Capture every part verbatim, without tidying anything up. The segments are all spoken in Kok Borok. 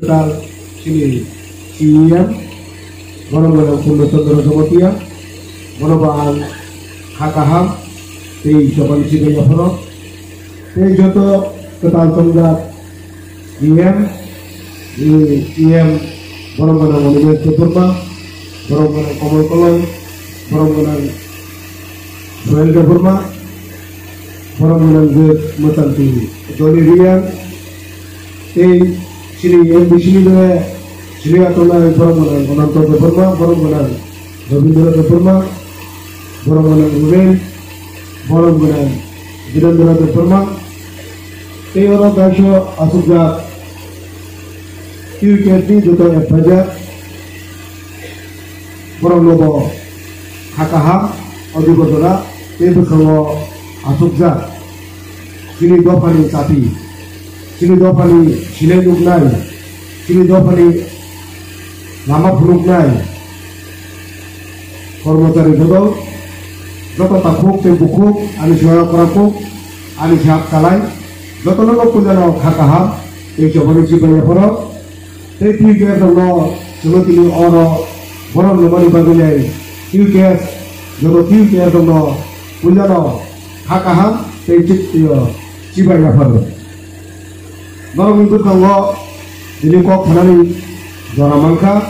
Kwtal chini C E M, borok gwnang Purno Chandra Jamatia, bono bo ang kha kaham tei chobani chibwi yapharo. Tei joto kwtal tongjak E M, E M, borok gwnang Animesh Debbarma, borok gwnang Kamal Koloi, borok gwnang Sohel Debbarma, borok gwnang Jyot Mwtanti, Dolly Reang, tei chini M D C ni dole chini atongnai borok gwnang Ananto Debbarma, borok gwnang Rabindra Debbarma, borok gwnang Ruben, borok gwnang Birendra Debbarma, tei oro kaisa aswkjak Q K S ni joto advisor, borokno bo kha kaham, odi bojora tei bwskango achukjak chini dophani chati, chini dophani sinai nuknai, chini dophani lama phunuknai kormochari bodol joto takhuk tei bukhuk ani sengao kwrakhuk ani sak chalai jotono no puilano kha kaham tei chobani chibaiya phoro. Tei T U K S rokno chwngno tini oro borok rwmani bagwi nai T U K S, joto T U K S rokno puilano kha kaham tei chip-, tio chibai yapharo. Norokni bwskango tini kok thanani jora mankha,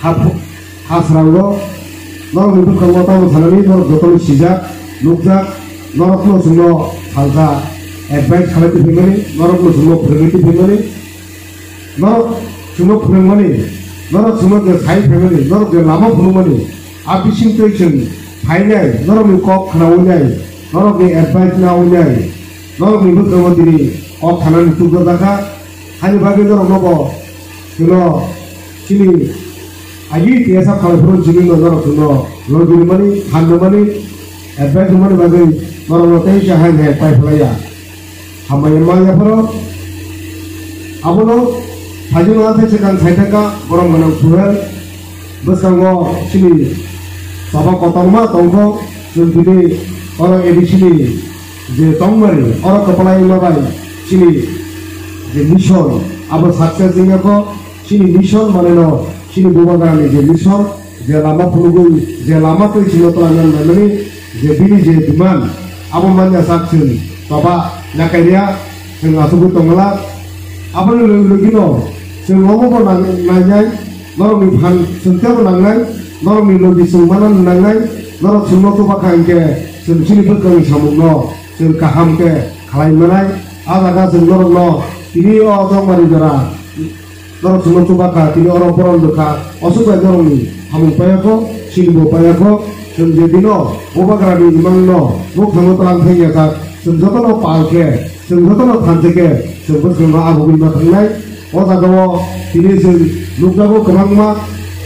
ha phu-, ha srango norokni bwskango tamo thanani norok jotono sijak, nukjak, norokno chwngno salsa advice khalai tongphimani, norokno chwngno phwrwngwi tongphimani. Norok chwngno phwrwngmani, norok chwngno je sai phaimani, norok je lama phunukmani, a bisingtwi chwng phainai, norokni kok khnaui nai, norokni advice naui nai, norokni bwskango tini kok khanani chukjak jakha. Haini bagwi norokno bo chwngno chini agi tiyasa khalai phuru chini no norok chwngno logi rwmani, khan rwmani, advice rwmani bagwi norokno tei cha hai hai pai phlaiya. Hambai ma yapharo. Abono phaijak no athai swkang saithaka borok gwnang Suhel. Bwskango chini choba kotorma tongkho, chwng tini oro A D C ni je tongmani, oro kwplai ma bai chini je mission, abo success wngya kho. Chini mission mane no chini Bubagrani je mission, je lama phunugwi, je lama twi chino twlangna naimani, je bini je demand, abo manya sak chwng choba yakai ria, chwng asugwi tongla. Aboni logi logi no chwng omo bo nang-, nainai, norokni phan chwng tebo nangnai, norokni logi chwng mana nangnai, norok chwngno chuba kha hinkhe chwng chini bwkhakni samungno chwng kaham khe khlai manai. A jaga chwng norokno tini o Chongmari jora norok chwngno chuba kha, tini oro boron rwkha, aswk bai norokni samung paiya kho, sinibo paiya kho. Chwng je dino Bubagrani imangno bwkhakno twlang thangya kha, chwng jotono pal khe, chwng jotono thansa khe, chwng bwskango abugwi ma thangnai. O jagao tini chwng nukjago kwbangma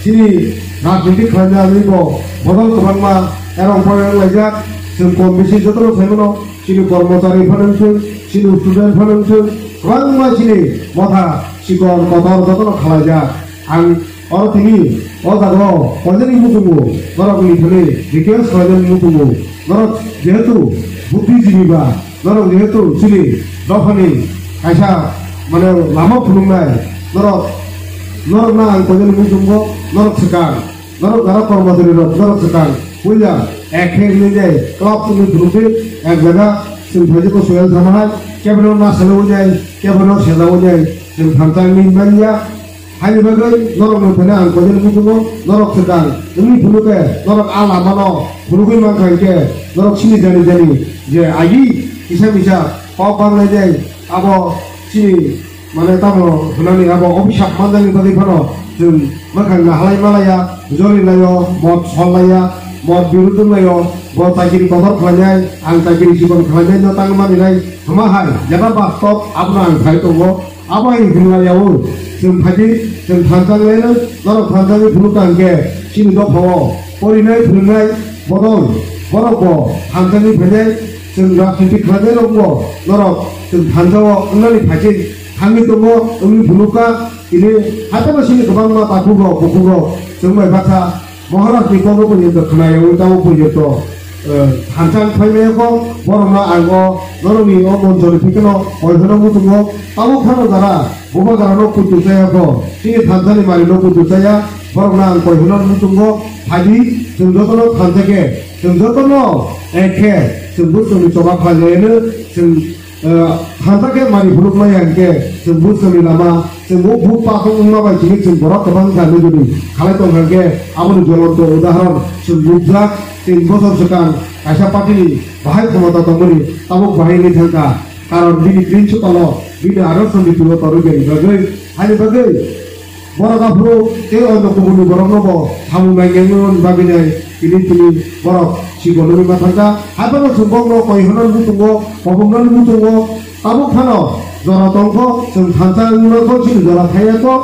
chini rajniti khlaina bagwibo bodol kwbangma erong porong laijak. Chwng kom bisi jotono sai mano, chini kormochari phano wngthung, chini student phano wngthung, kwbangma chini motha chikon kotor jotono khalaijak. Ang oro tini o jagao poinani muchungo norokni thani request khlainani muchungo, norok jehetu buddhijibi ba, norok jehetu chini dophani kaisa mane lama phunuknai, norok, norokno ang poinani muchungo norok swkang. Norok jara kormochari rok, norok swkang puila ek khe wngwi jai club wngwi phunukdi, ek jaga chwng phaijak kho soyal thama hai, kebono nasalo wngwi jai, kebono sela wngwi jai, chwng thansa wngwi manya. Haini bagwi norokno phano ang koijakno muchungo, norok swkang wngwi phunukhe, norok a lamano phunugwi mankha hinkhe, norok sini jani jani je agi kisa misa kok banglai jai, abo chini Mane tamo hwnani abo obisap manjakni bagwi phano chwng mwkhang nahalai malaya, joli laio, mot sol laiya, mot birudung laio, bo chakiri kotor khlainai, ang chakiri chikon khlainai no tang mani nai, hwma hai, jeba bastob abono ang sai tongo, abo hai hwnlaiya o, chwng phaidi, chwng thansa laino, norok thansani phunuk tang khe, chini dophao, porinai phwrwngnai, bodol, borok bo thansani phainai, chwng rajniti khlainai rok bo, norok chwng thansao wngnani phaising, Thangwi tongo, wngwi phunukha, tini haphano sini kwbangma takhukrok, bukhukrok, chwng bai baksa Maharajni kokno porjonto khwnaya, wngwi tabuk porjonto eh, thansa wng phaimaya kho, borokno ang o norokni o monchoni phikheno koiphano muchungo, tabuk phano jara, bubagrano kuchuk chaya kho, chini thansani marino kuchuk chaya, borokno ang koiphano muchungo, phaidi, chwng jotono thansa khe, chwng jotono ek khe, chwng bwswkni choba khlaijayano, chwng Thansa khe mari phunukmaya hinkhe chwng bwswkni lama, chwng o buk pathok wngma bai chini chwng borok kwbang kha nugwi khalai tongkha hinkhe aboni jolonto udahoron chwng nukjak. Tin bosor swkang kaisa party ni bahai khomota tongmani tabuk bahai wngwi thangkha, karon bini principal o bini aro samiti o torwi bini bagwi, haini bagwi Borok aphuru tei ono kubuni borokno bo samung nai nai mani bagwi nai tini tini borok sikolwi ma thangkha. Haphano chwng bokno koi hwnani muchungo, koboknani muchungo, tabuk phano jora tongkho, chwng thansa wngwi mankho, chini jora thaiya kho,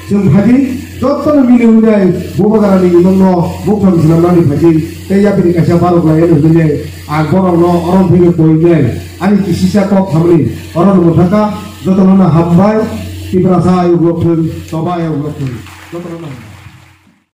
chwng phaidi jotono mili wngwi nai bubagrani imangno muktham swnamnani phaidi tei yapri kaisa barok lai hwnwi nai ang borokno orom phaiwi koi nai ani kisisa kok thamni orono mwthangkha. Jotono no hambai, Tiprasa ayuk lokthwng, Choba ayuk lokthwng, jotono no hambai.